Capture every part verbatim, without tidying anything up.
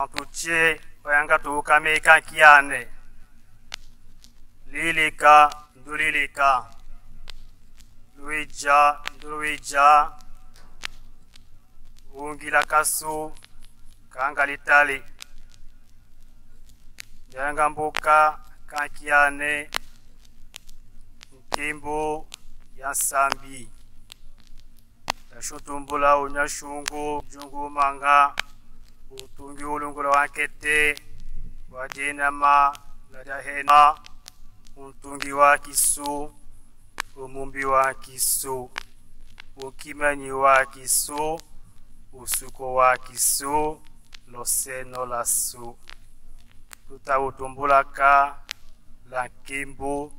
Ntu tse, wayanga tuka meka nkiane. Lilika, ndulilika. Lwidza, ndulwidza. Ungila kasu, kanga litali. Yanga mbuka, ka nkiane. Nkembo ya nsambi. Tashuntumbula unyashungu, jungumanga, utungi ulungula wa nkete, wa dienama, la diahena, untungi wa kisu, umumbi wa kisu, ukimanyi wa kisu, usuko wa kisu, loseno la su. Tuta utumbulaka, la nkembo,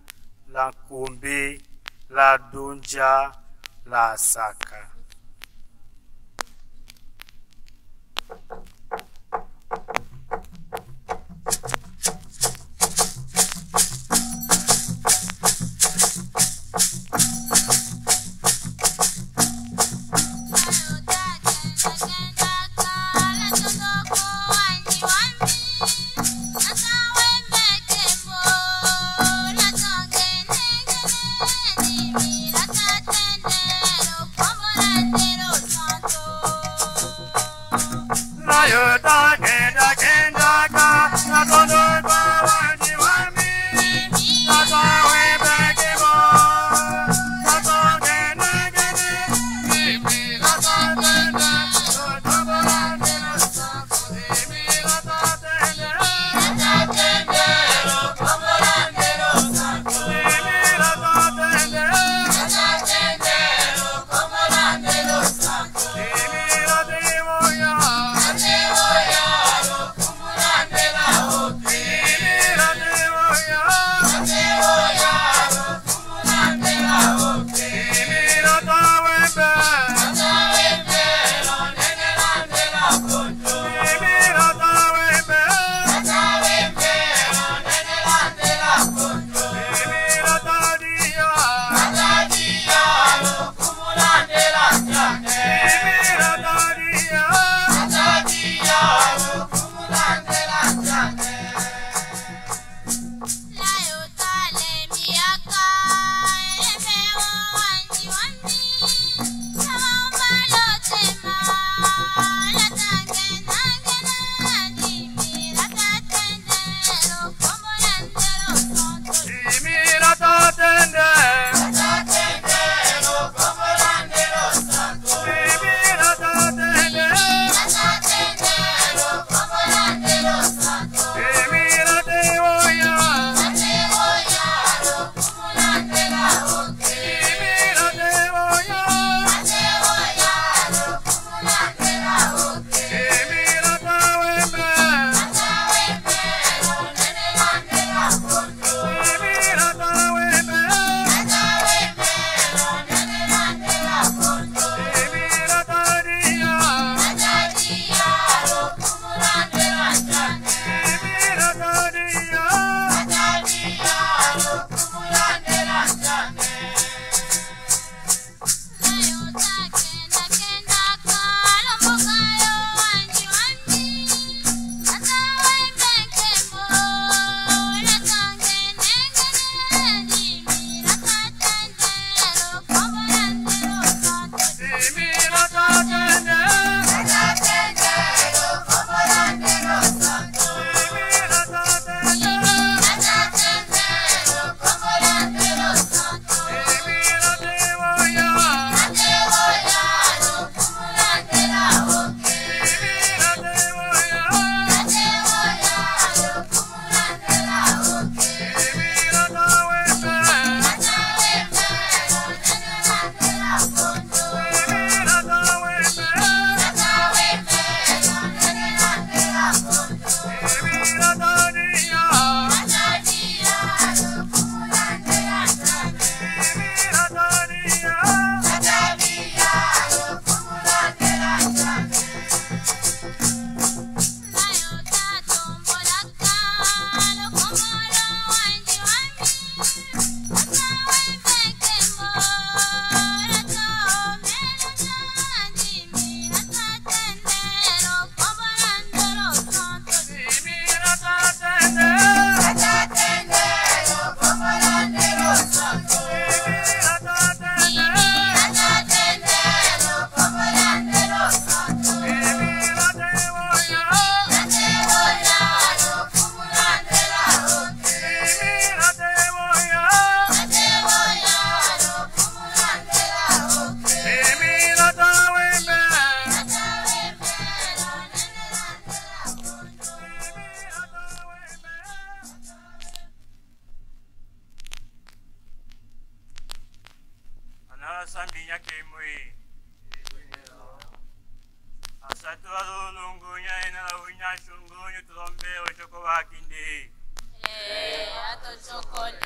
la nkumbi, la dundja, la saka. Kimwi. Asatu alulungu, nyai na la unya shungu, nyu tulombe oshoko wa kindi. Eh, atoshokole.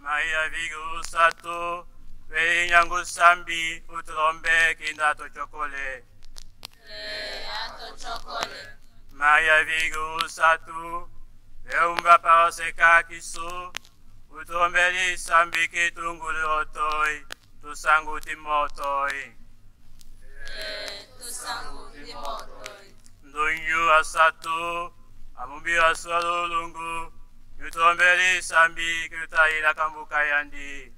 Maria Virgo usatu, we nyangu sambi, utulombe kindi atoshokole. Eh, atoshokole. Maria Virgo usatu, we umba paro seka kisu, utulombe li sambi kitungulu otoi, tusangu timotoi. Eh, tusangu timotoi. Ndunyu asatu, amumbi asu alulungu, nyu tulombe li sambi kitutaila kambuka yandi.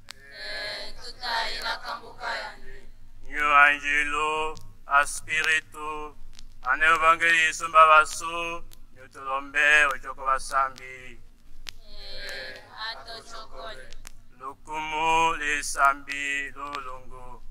Eh, tutayila kambuka yandi. Nyu anjilu, aspiritu, ane uvangeli sumba basu, nyu tulombe oshoko wa sambi. Eh, atoshokole. Lukumu li sambi lulungu.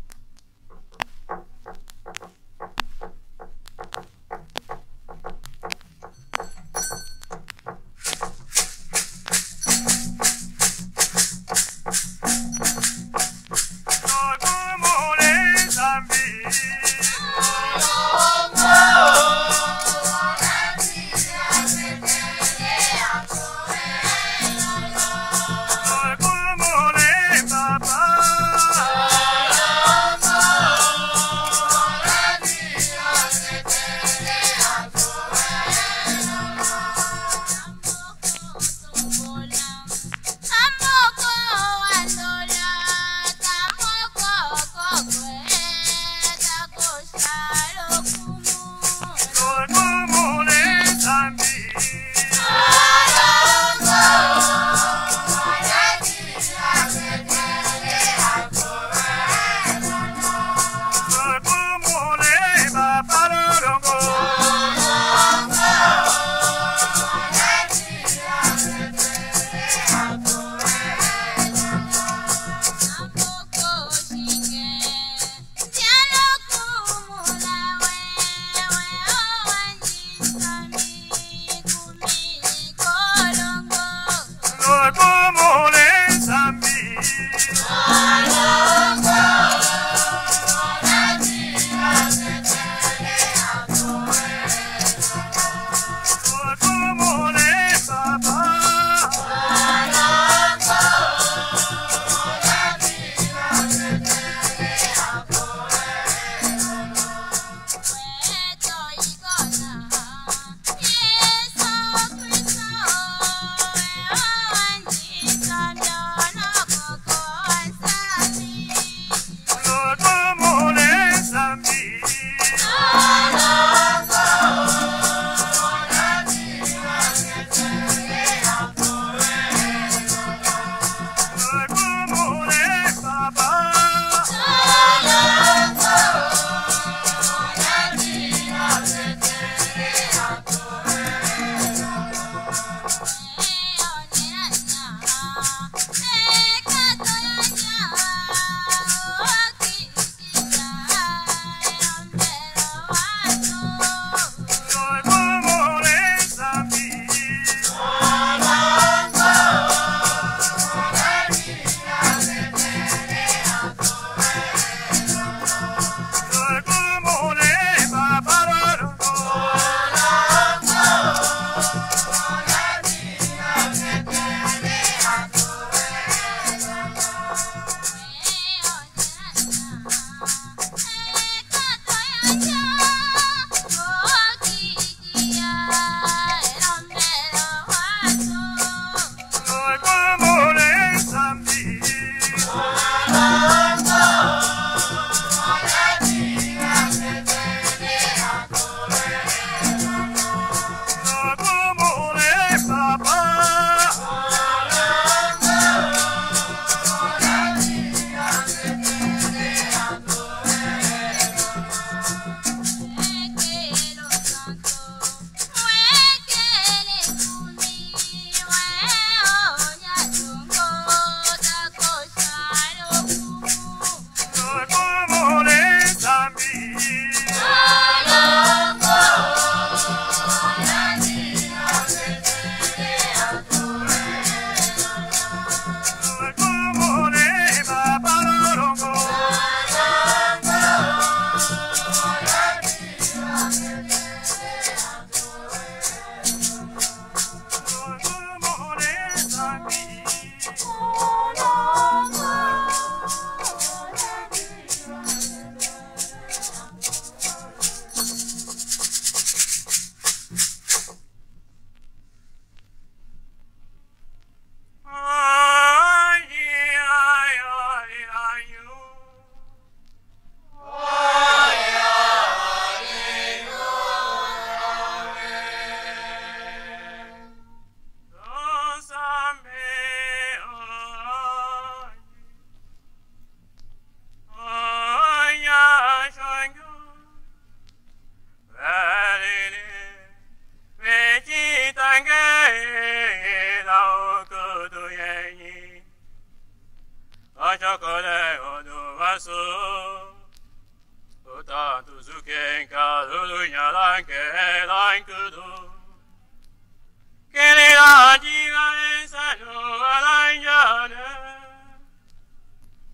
Ati ga esa no alanjane.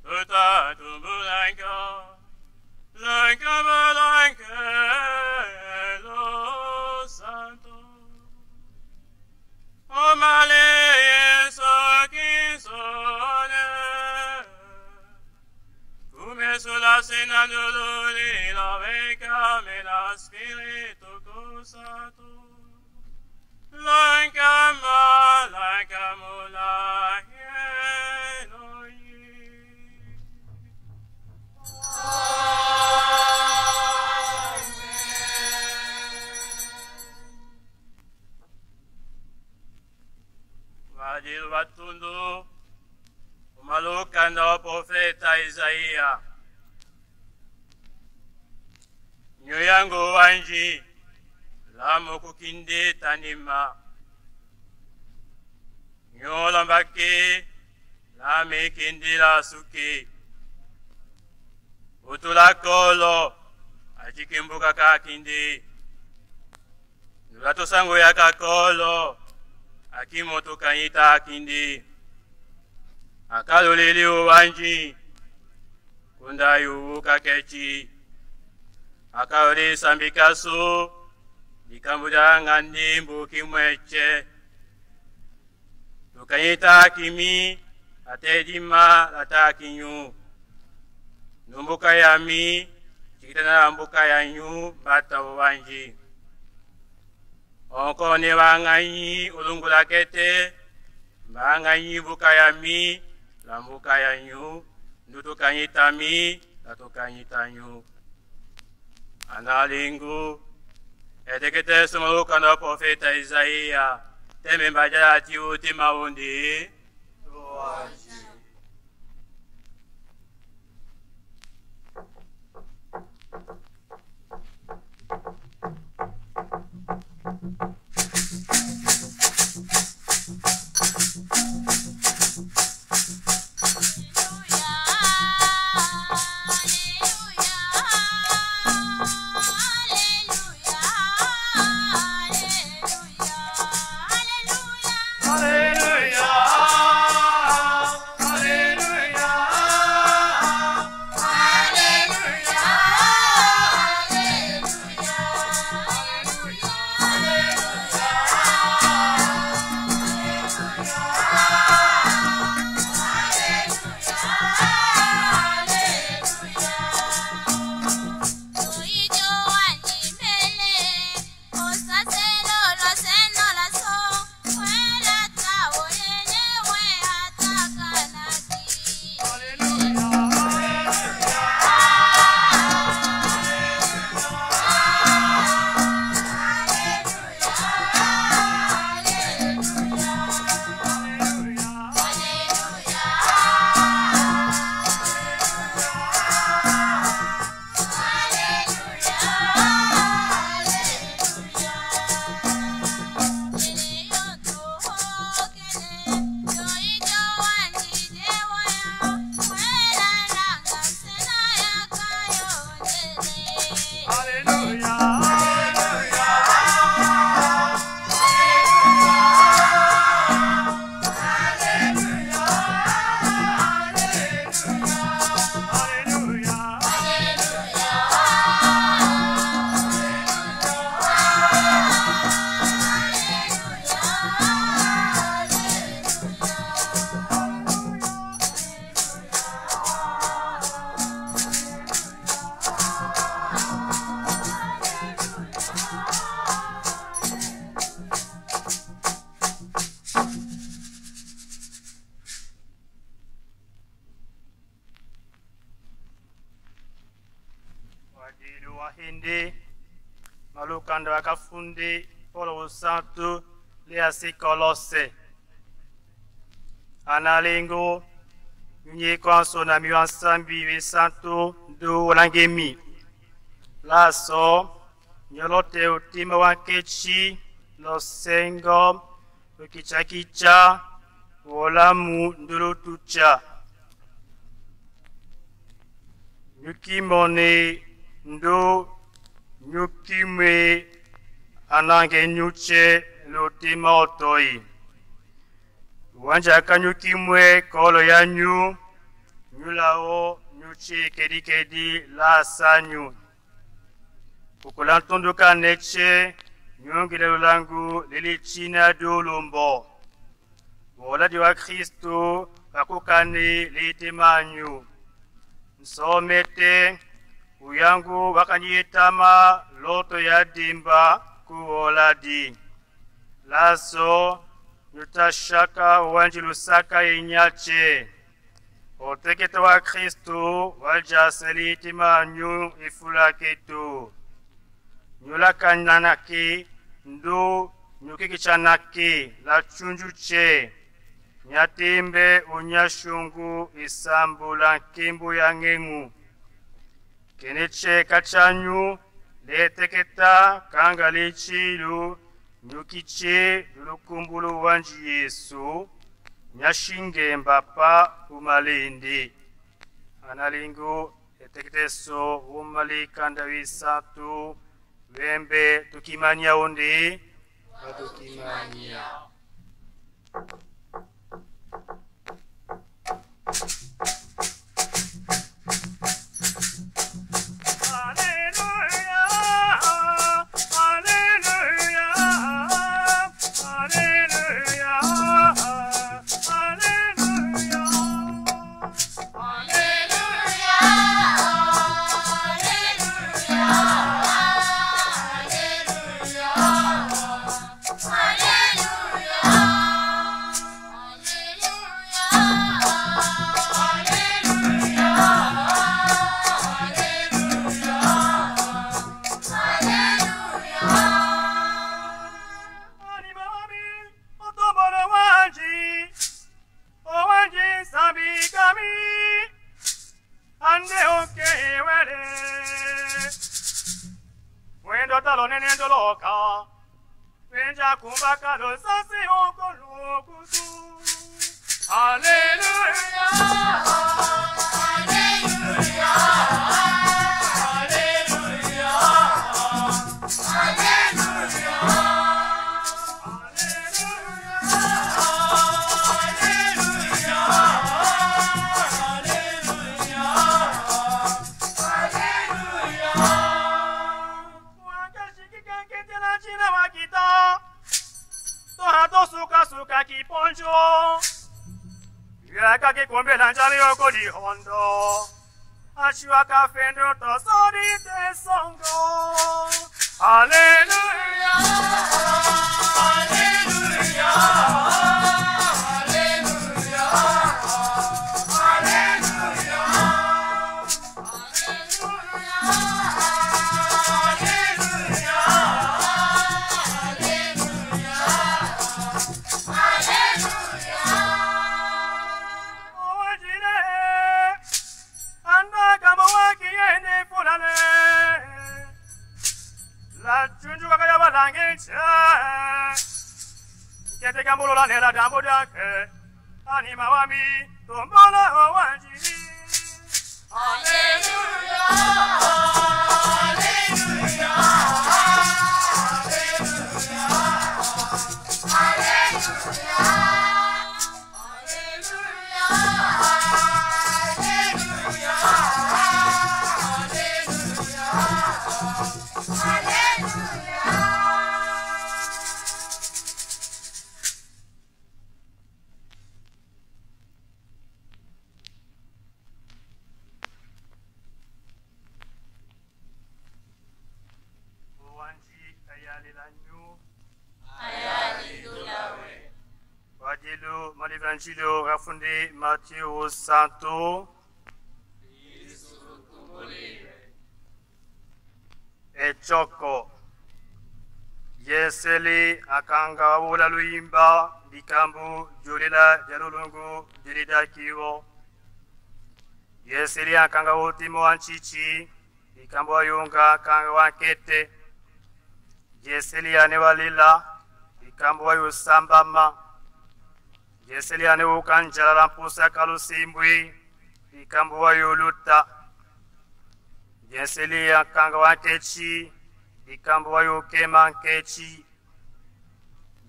Tuta tumbu lanka, lanka balanka lo santo. O male Yesu Kristo ne. Kume su la sena nululi la veka me la Spiritu Santo. Lankama, lankamu la yenoyi. Wadilu watundu, u malukanda wa profeta Isaia. Nyo yangu wandji, lamu ku kindi tanima. Nyo lwambaki, lami kindi lasuki. Utula kolo, ati kimbuka ka kindi. Nula tusangu ya kakolo, aki mutu kanyita kindi. Aka lulili uwandji, kunda yu kaketi. Aka luli sambika su, dikambu dya ngandi mbuki mwetye. Tukanyita kimi, ate dima lata kinyu. Numbuka yami, tikitana mbuka yanyu, bata uwandji. Onkone wanganyi ulungula kete, wanganyi mbuka yami, la mbuka yanyu, ndu tukanyita mi, la tukanyita nyu. Ana lingu, edekete su malukanda wa profeta Isaia, teme mbadya ati uti maundi. Wadilu wahindi, malukanda wa kafundi Polo usantu lya si Kolose. Ana lingu, nyunyi kwansoni ami wa Nzambi wisantu ndu walangemi. Laso, nyolote utima wanketshi, losengo, lukichakitya, wolamu ndu lututya. Nyukimoni ndu nyukimwi, ana nge nyutye lutima utoi. Wandja kanyuki mwe kolo yanyu, nyula wo nyuki kedi-kedi lasa nyu. Kukula ntundu kaneke, nyungile lulangu lili tina dulumbo. Woladi wa Kristu kakukani litima nyu. Nsomete, uyangu wakanyitama loto ya dimba ku woladi. Laso, nyutashaka wandji lusaka inyake. Otekete wa Kristu walyaseli itima nyu ifulakitu. Nyulakananaki ndu nyukikitanaki la tundju ke. Nyatimbe unyashungu isambula nkimbu ya ngengu. Kene ke katanyu leteketa kanga litilu nyukike lulukumbulu wandji Yesu, nyashinge mbapa umalindi. Analingu eteketeso umalikanda wisantu, wembe tukimania undi, watukimania. Ande oke wele. Mwendo talo nene ndoloka. Wenja kumba kalo sasi okolo kutu. Aleluya. Aleluya. Aleluya. Toha tosuka-suka kiponjo. Yaka kikombela Nzambi yo ko dihondo. Ashiwa kafendo tosodi te songo. Aleluya, aleluya, aleluya, aleluya, aleluya, aleluya, aleluya. Owajile. Anda kamo waki yende fulane. La chunju kaka ya balange che. Kete kambolo la nela dambo dake. Anima wami, tombola owanji. Aleluya, aleluya, aleluya, aleluya. Owanji ayalila nyu. Ayali tulawe. Wadilu mwa Levanjili wa fundi Mateu santu. Kristu tumbulilwe. Etioko. Yeseli akanga wabula lwimba, likambu diolela dia lulungu dilidaki wo. Yeseli akanga wutima wa ntiti, likambu wayunga akanga wa nkete. Yeseli ane walila, likambu wayusambama. Yeseli ane wuka njalala mpusa ka lusimbwi, likambu wayuluta. Yeseli akanga wa nketi, likambu wayukema nketi.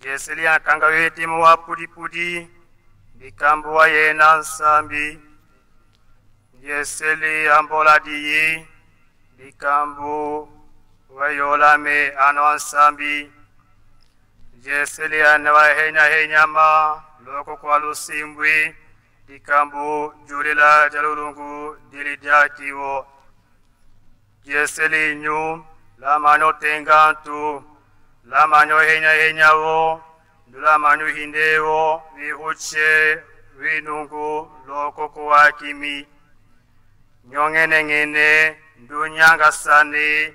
Yeseli akanga witima wa pudipudi, dikambu wa yena Nzambi. Ngieseli ambola diyi, dikambu wa yolame anwa Nzambi. Ngieseli anwa henyahenya ma, loko kwa lusimbwi, dikambu diulila dia lulungu dili diaki wo. Ngieseli nyu, lamanyo tenga ntu, lamanyo henyahenya wo, ndu lamanyo hinde wo, wihuche, winungu, loko kwa kimi. Nyongenengene, ndu nyangasani,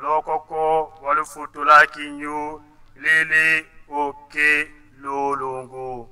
loko kwa lufutulaki nyu, lili uki lulungu.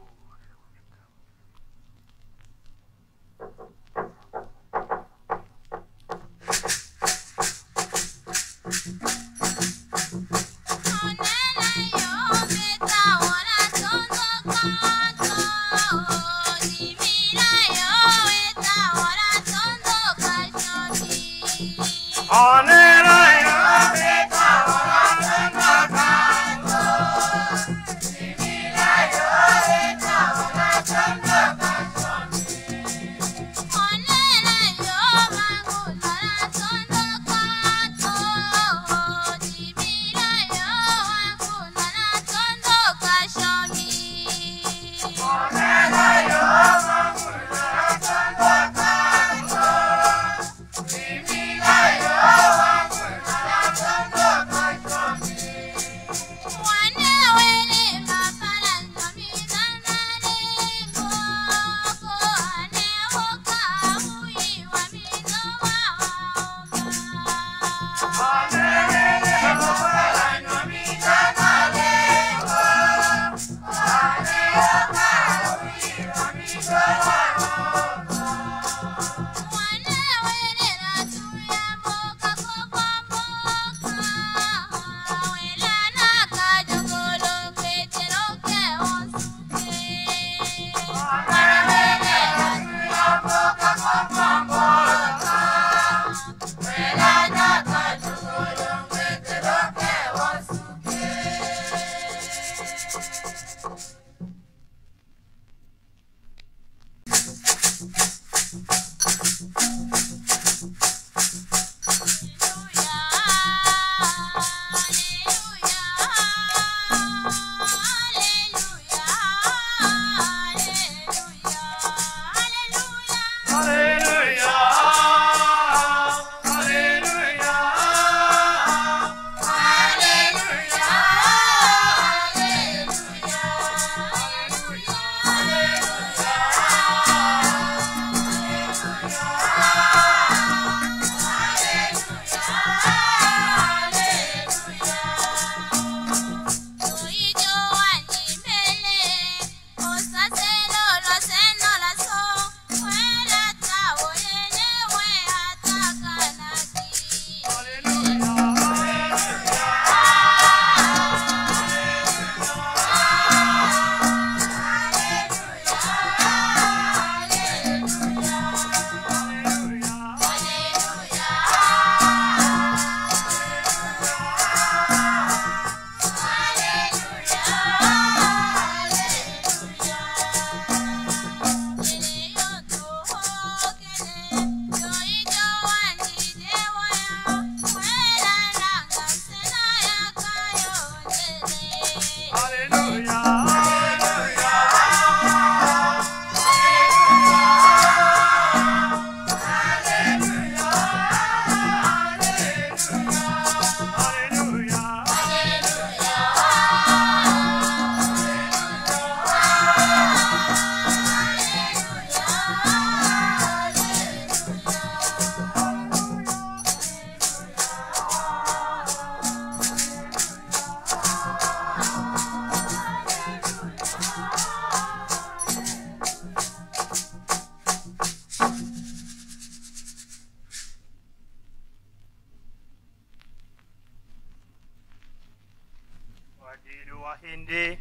Wadidi wahindi,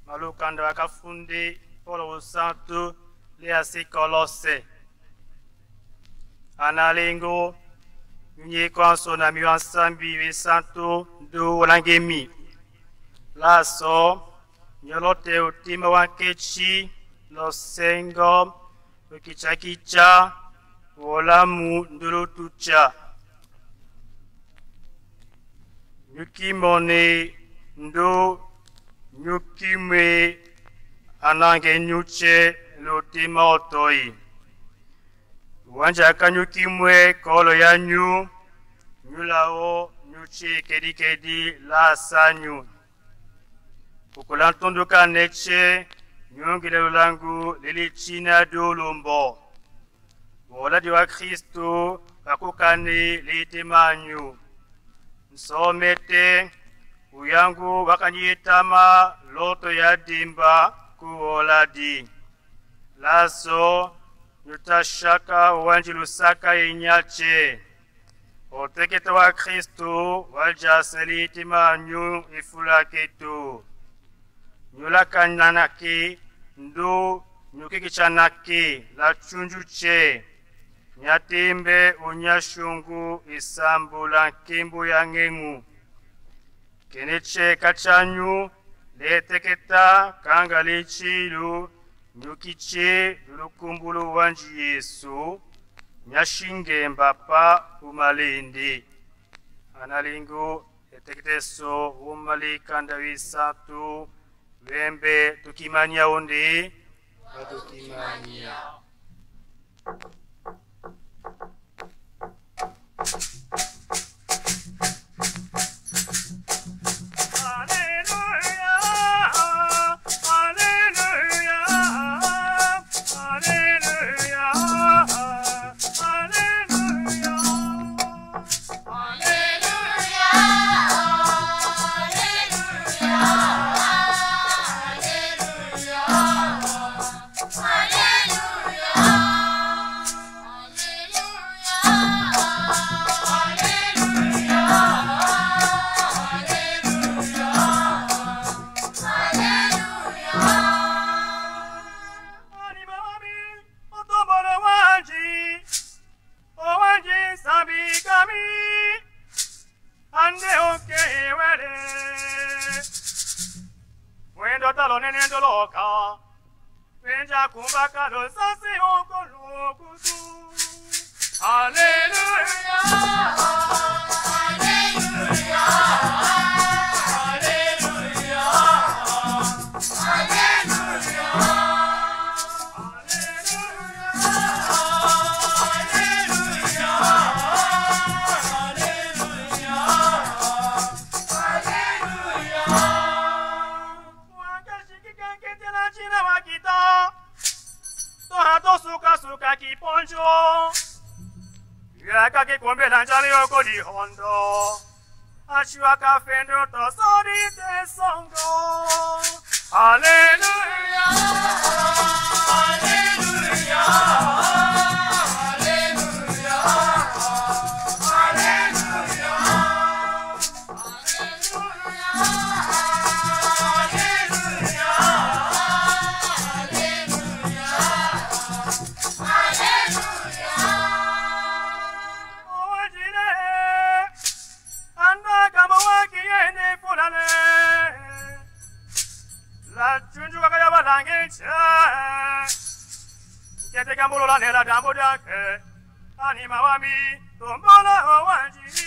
mwa lukanda wa kafundi Polo usantu lwa si Kolose. Analingu, nyunyi kwansona mi wa Nzambi wisantu ndu wulangemi. Laso, nyolote utima wa nkechi, Losengo, lukitsa-kitsa, wolamu ndulututsya. Nyuki mone ndu nyuki mwe anange nyutse lutima otoi. Wandzaka nyuki mwe kolo yanyu, nyula wo nyutse kedi-kedi lasa nyu. Kukula ntundu kanetse, nyungile lulangu lili tsina dulumbo. Woladi wa Kristu kakukani litima nyu. Nsomete, uyangu wakanyitama loto ya dimba ku woladi. Laso, nyutasaka wandzilusaka inyatse. Otekete wa Kristu walyase litima nyu ifulakitu. Nyulakanyanaki ndu nyukikitsanaki la tsunju tse. Nyatimbe unyasyungu isambula nkimbu ya ngiŋu. Kenetse katsanyu leteketa kanga litsilu nyukitse lulukumbulu wandzi Yesu, nyashinge mbapa umalindi. Analingu eteketeso wumali kanda wisatu, wembe tukimania undi watukimania. Anima wami, otombolo wandzi, owandzi Nzambi kami. Ande oke wele. Mwendo talo nene ndoloka. Wenja kumbaka losasi okolokutu. Aleluya. Aleluya. Aleluya. Aleluya. Aleluya. Aleluya. Wakashikika nketela ntsina wakita. Toha tosuka-suka kiponjo. Yaka kikumbila Nzambi yo ku dihondo. Ashiwa kafendo tosodi te songo. Aleluya. Aleluya. Aleluya. Aleluya. Aleluya. Aleluya. Aleluya. Owandzi le. Anda kama waki yende fulane. La tsunju kaka ya balange nche. Nkete kambulula nela dambu dake. Anima wami, tombola owandzi.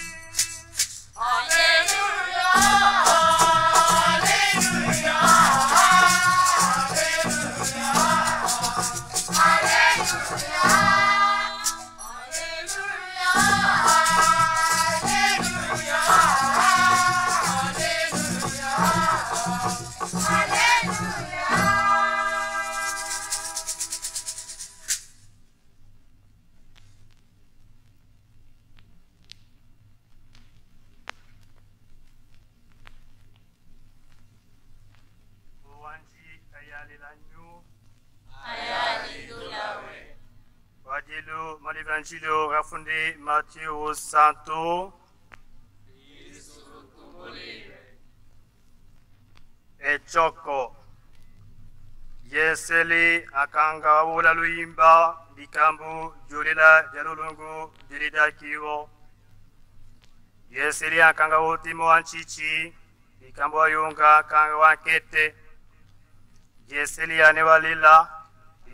Aleluya. Aleluya. Aleluya. Aleluya, aleluya, aleluya, aleluya. Owandzi ayalila nyu. Ayali ndula we. Wadilu mwa Levanzili gafundi Matiyu santu. Etsoko. Yeseli akanga wabula luyimba ndikambu dyulila dya lulungu dili daki wo. Yeseli akanga wutima wa ntiti ndikambu wayunga akanga wa nkete. Yeseli ane walila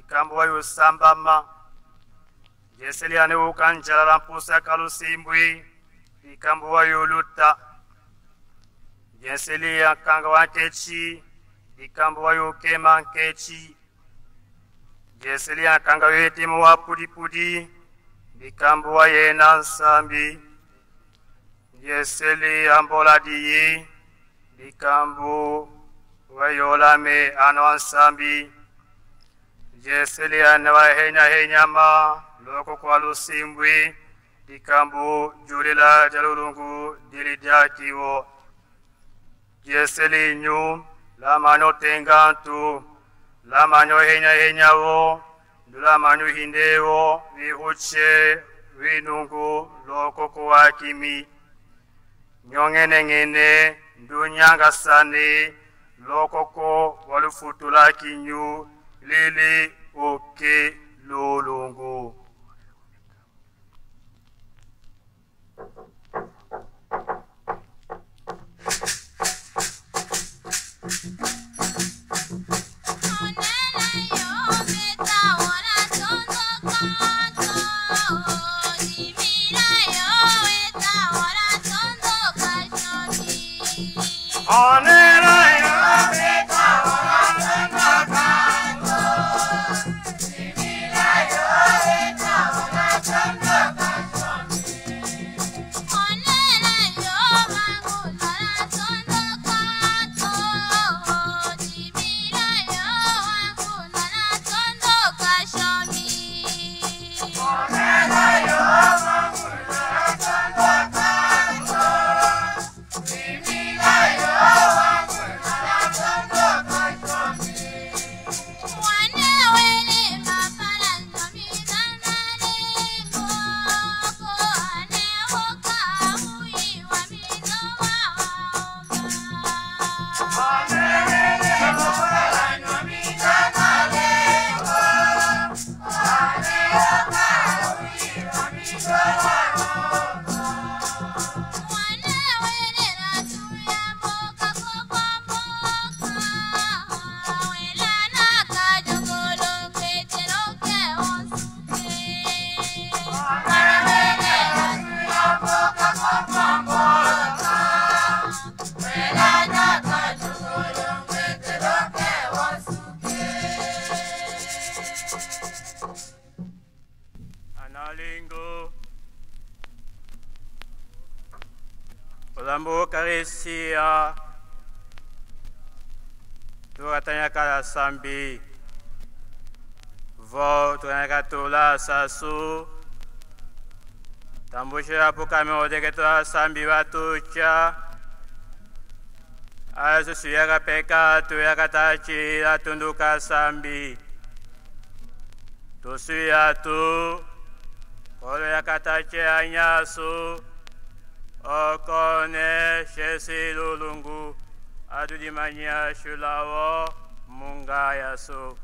bikambu wayo sambama. Jeseli ane uka njalala mpusa ka lusimbwi, bikambu wayo luta. Jeseli ankanga wanketshi, bikambu wayo kema nketshi. Jeseli ankanga wete mu wapudipudi, bikambu wayena nsambi. Jeseli ambola diyi, bikambu wayola me anwa nsambi. Jeseli ane wahenyahenya ma loko kwa lusimbwi, bikambu julila ja lulungu dili diaki wo. Jeseli nyu, lamanyo tenga ntu, lamanyo henyahenya wo, ndu lamanyo hinde wo, wihutshe, winungu, loko kwa kimi. Nyo ngeneŋene, ndu nyangasane, loko kwa lufutula kinyu, lili oke lulungu. Analingu olambu Ukaristia, tukatanya kala sambi. Vo tukatanya katula sasu, tambusila pukame odeke tula sambi watutsha. Asu suya kapekatu ya katachi la tunduka sambi. Tusuya tu kolo ya katachi anyasu, okone shesi lulungu, adu dimanya shulawo munga yasu.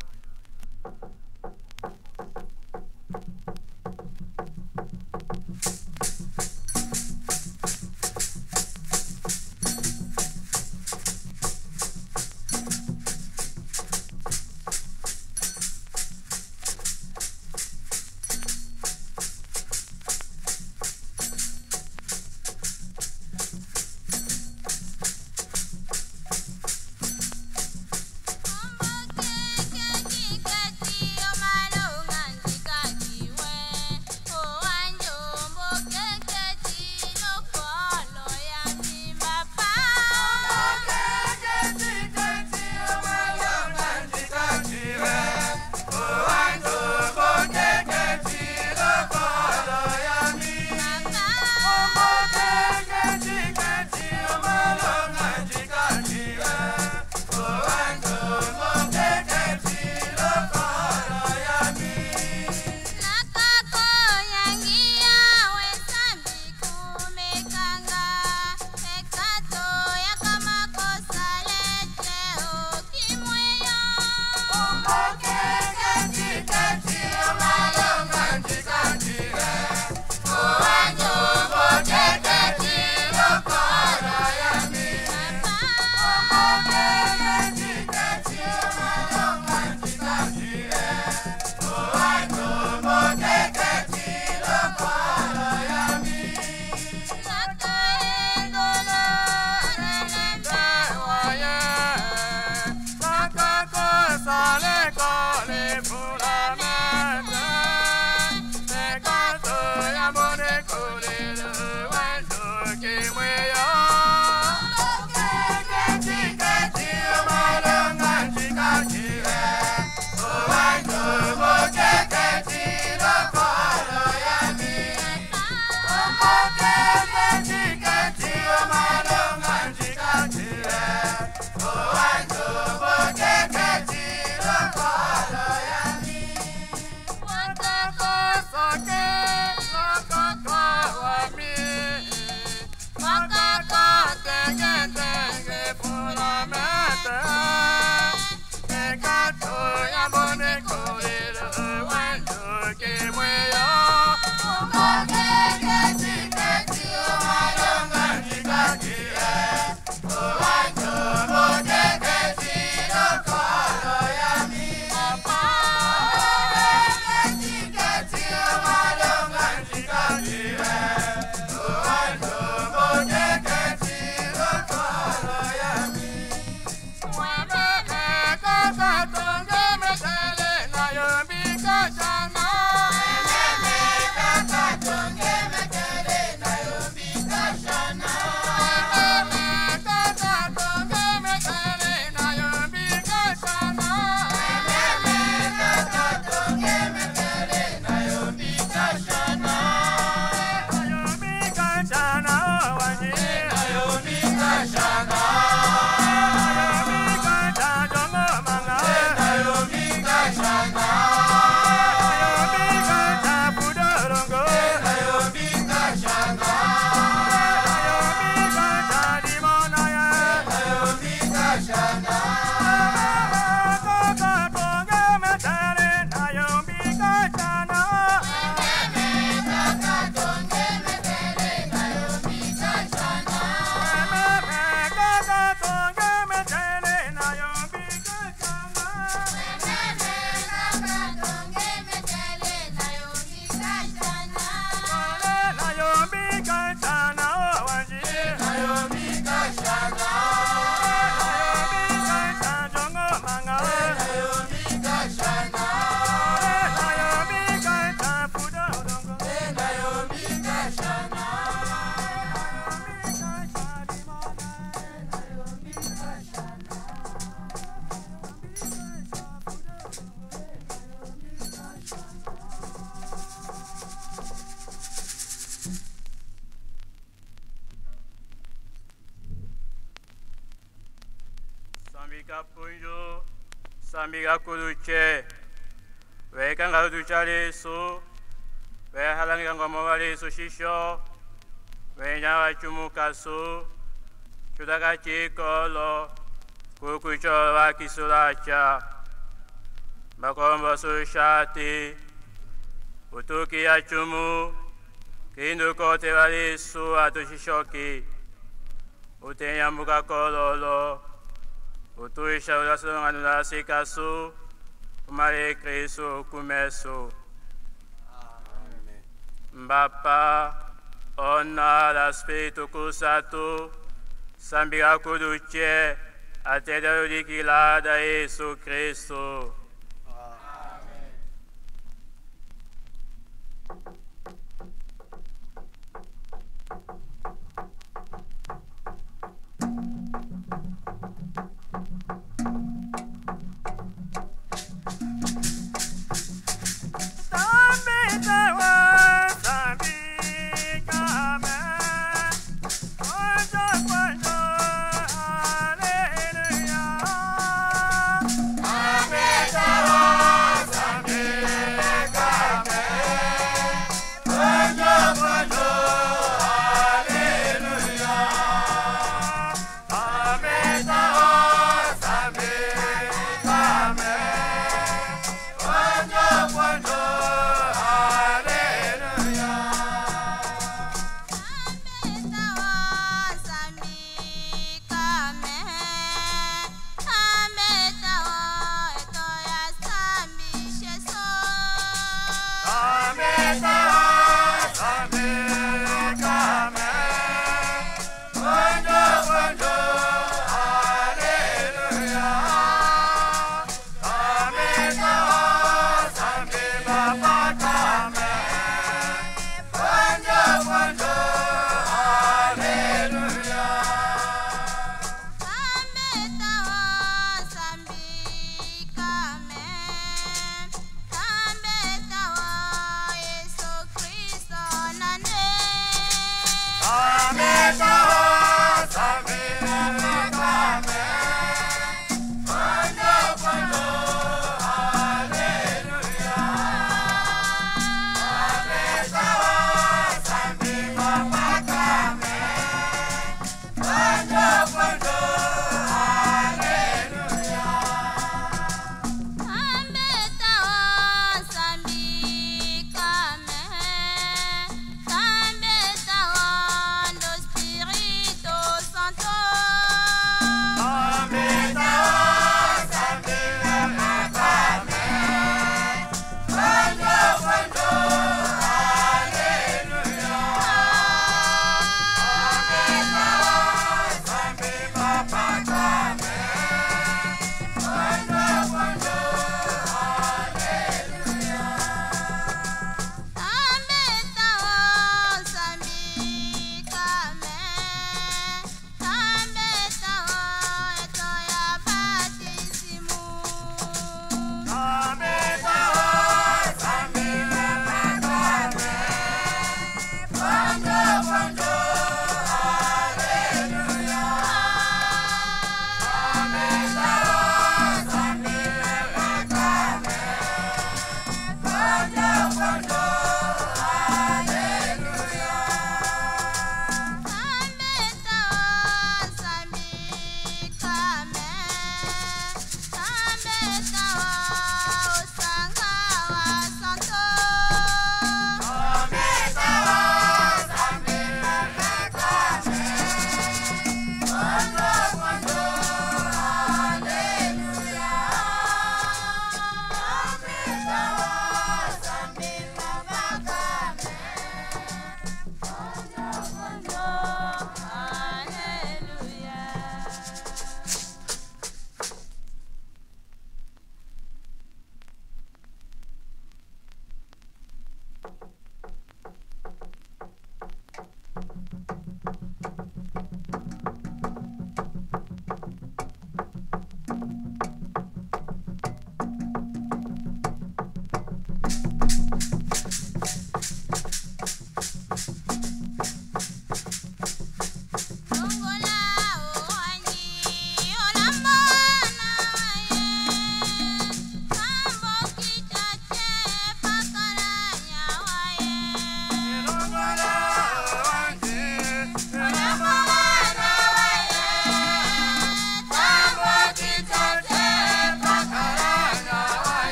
Punju, sambi ga kuduce, we kanga uduca lisu, we halangi kanga mowa lisu sisyo, we nyawa cumukasu, cudaka cikolo, kukucolo wa kisulaca, bakombo susati, utuki ya cumu, kindu kote wa lisu atu sisyoki. Utenya muka kololo, utuisa ulasu nganu lasikasu, umali Kristu kumesu. Amen. Mbapa, Ona, la Spiritu Kusatu, sambi ga kuduce, ateda ludikila da Yesu Kristu. Amen.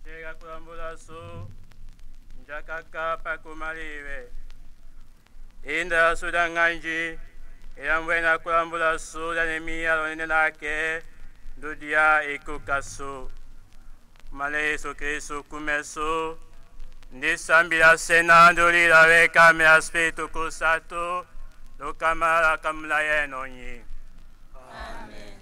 Tega kulambula so, njakaka pa kumaliwe. Inda so da nganji, ila mbwena kulambula so da Nemia lonene lake, ndudia ikuka so. Male Yesu Kristu kume so, ndisambila sena ndulila weka me aspiritu kusatu, lukamala kamula yenonyi. Amen.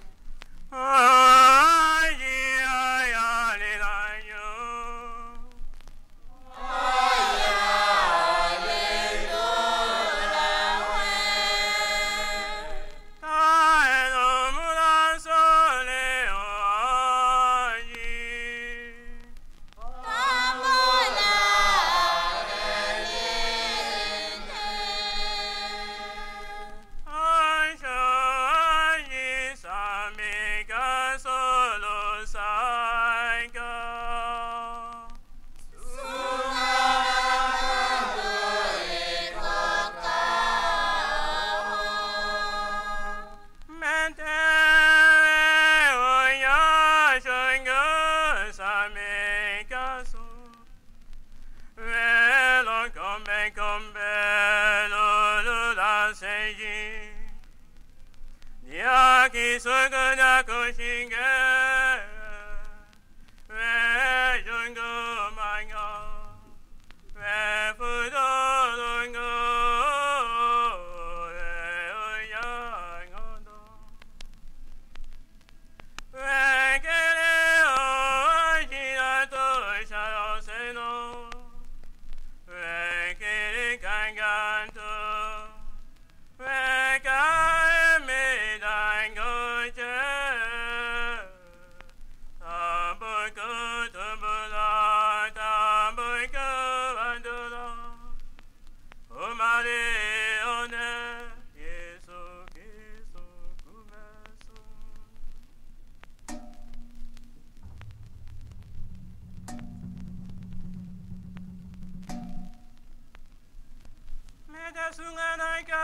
Mete sunganaka,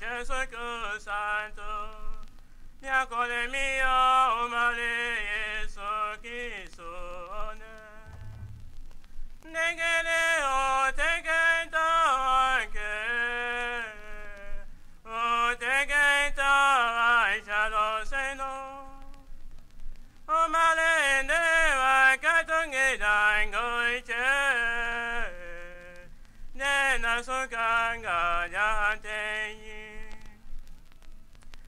Yesu Kristu santu, niakole mia o male Yesu Kristu one. Negele o tekenta ake, o tekenta wa shalo seno. O male ne wa katonge dango iche, ne na sukanga nyantenyi.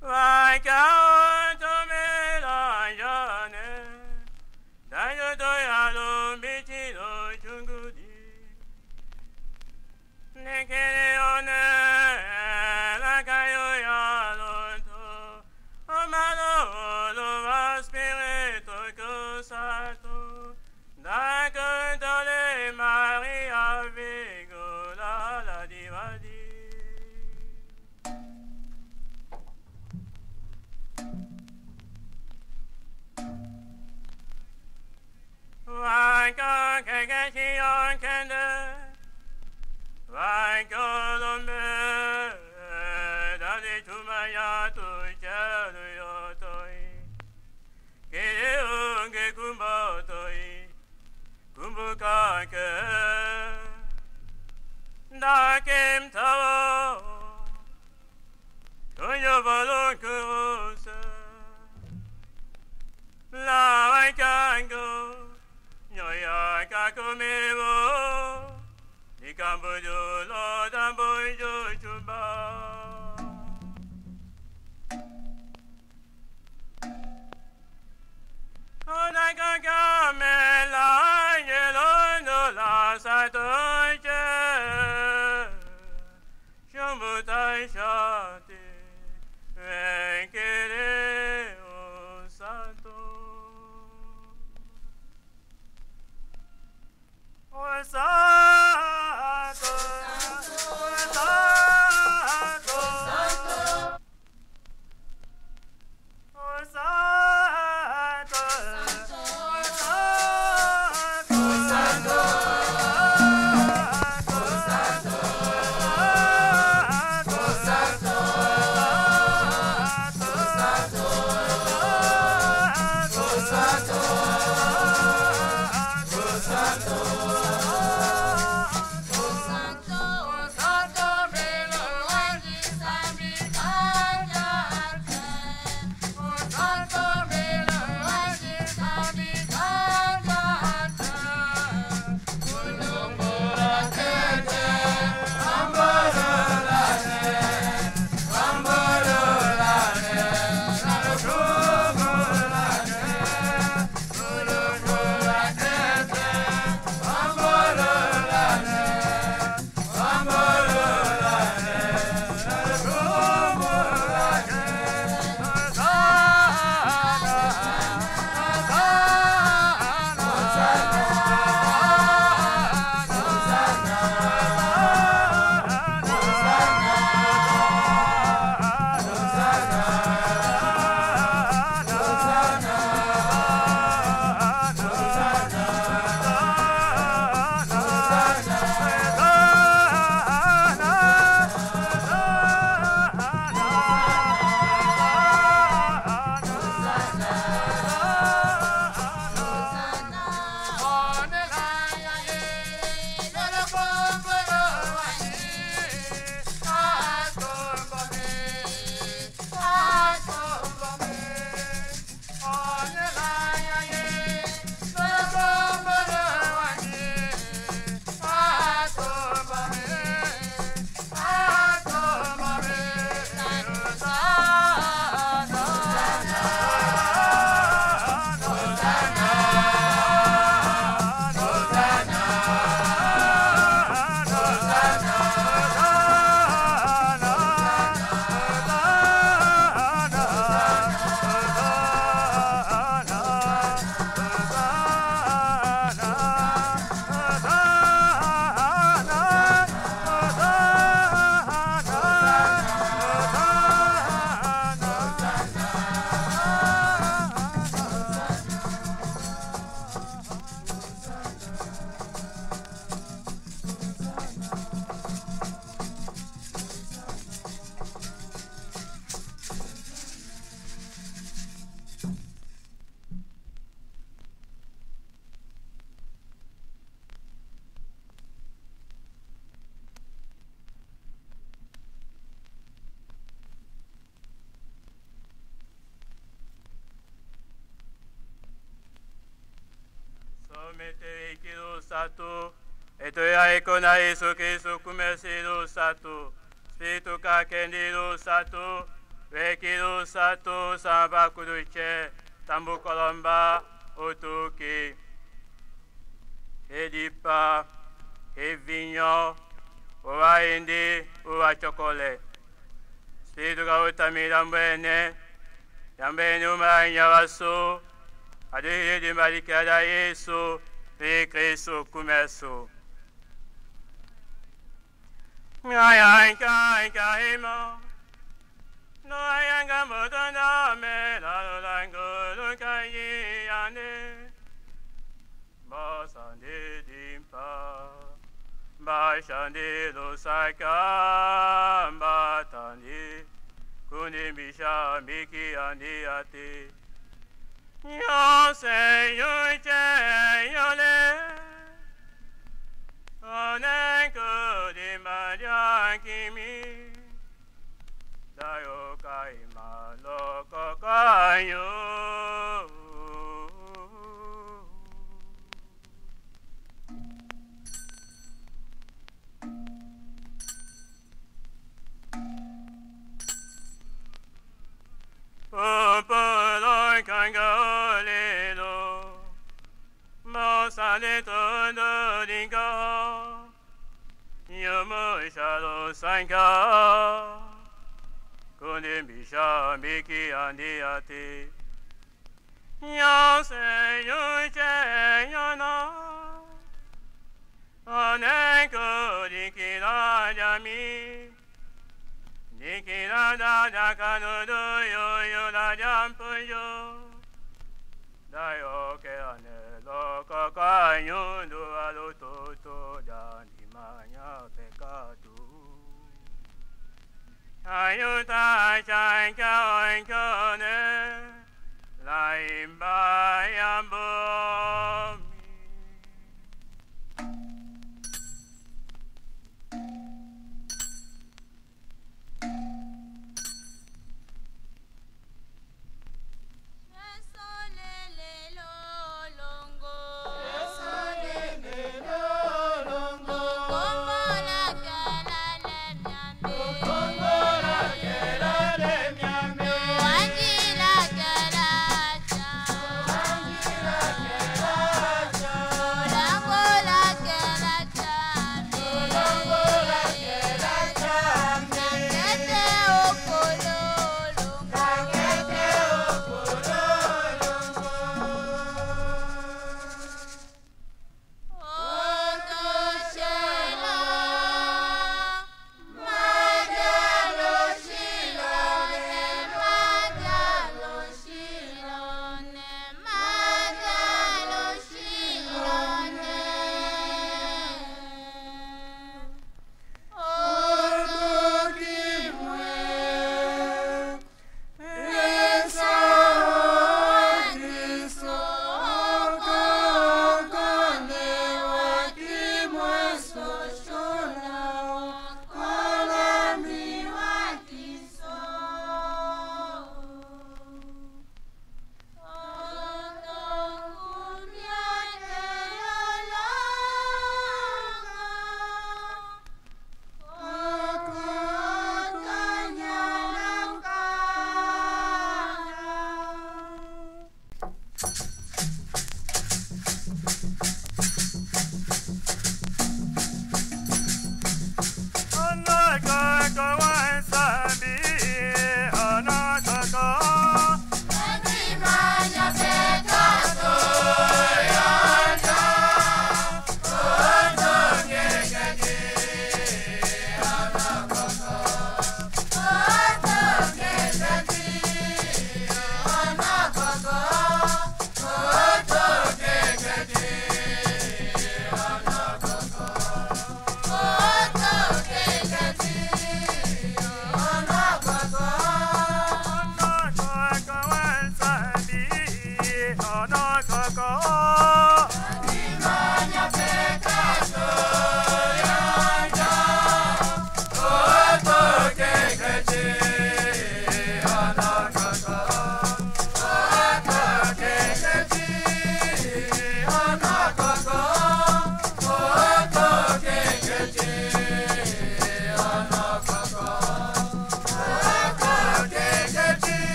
Wa ka o to me la jane, dango to ya lo mbiti lo chungudi. Nekele one, la kayo ya lonto, o malo lo wa spiritu kusatu, da kuntole Maria vigo la la di wa di. Wa ka keke si o kende, wa ka lo me, da di tuma ya tu chelu yo toi. Kere unge kumba toi, kumbu kake, da kem tawo. Toyo balon kuruse. La wai kango. Nyoya kakumewo. Nikambujo lo dambujo chuba. Ona kaka me la yelo no la sa toche. Shumbu tai shati, venkere o. Teweki lusatu, eto ya ekona Yesu Kristu kumesi lusatu, Spiritu Kakendi lusatu, weki lusatu, samba kuduce, tambu kolomba, utuki. He dipa, he vinyo, uwa indi, uwa cokole. Spiritu Kauta mi, lambweni, lambweni umalanya wasu, aduhili dimbadikila da Yesu, pi Kristu kumesu. Ngaya nka nka himo, no ayanga motunda me la lo lango lo kanyi ane. Mbasandi dimpa, mbasandi lusaka, mbatandi, kundi mbisa mbiki andi ati. Nyose yuce yole, one kudi madia kimi. Dayo kai maloko kanyo. Popolo kanga olelo. Mbasandi tondo dinga, yomo isalo sanka, kundi mbisa mbiki andi ati. Nyose yuce yana, one kudi kila jami, di kila da da kanu du yu yu da jampu yu. Dayo ke ane loko kanyo du alu tutu dani manya pekatu. Ayu ta chanka onkone la imba yambomi.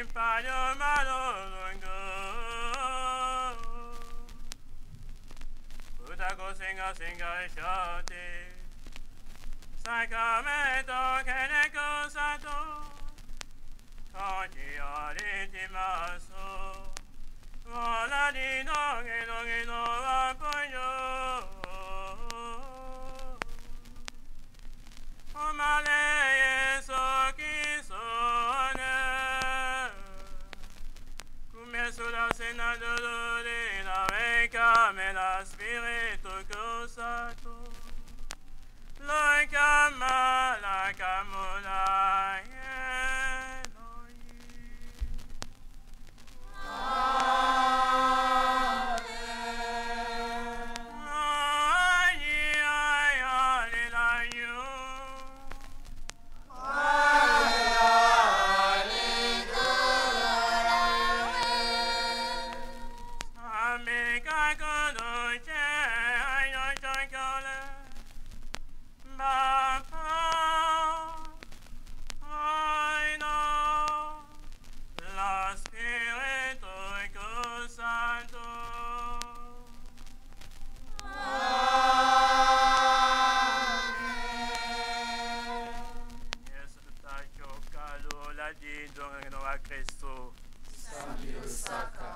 Pañu malu lungu. Kutaku singa singa i sioti. Sakramentu kene kusatu. Kaki ari timasu. Wala ni dongi dongi no wapuñu. Omale Iesu Kristo ne. Kume su la sena dululi la venka me la Spiritu Kusatu. Loika ma la kamuna ye noi. Bapa, Aina, la Spiritu Kusatu. Amen. Iesu Kristo, kalu la didong Noa Kristo. Sambi u saka.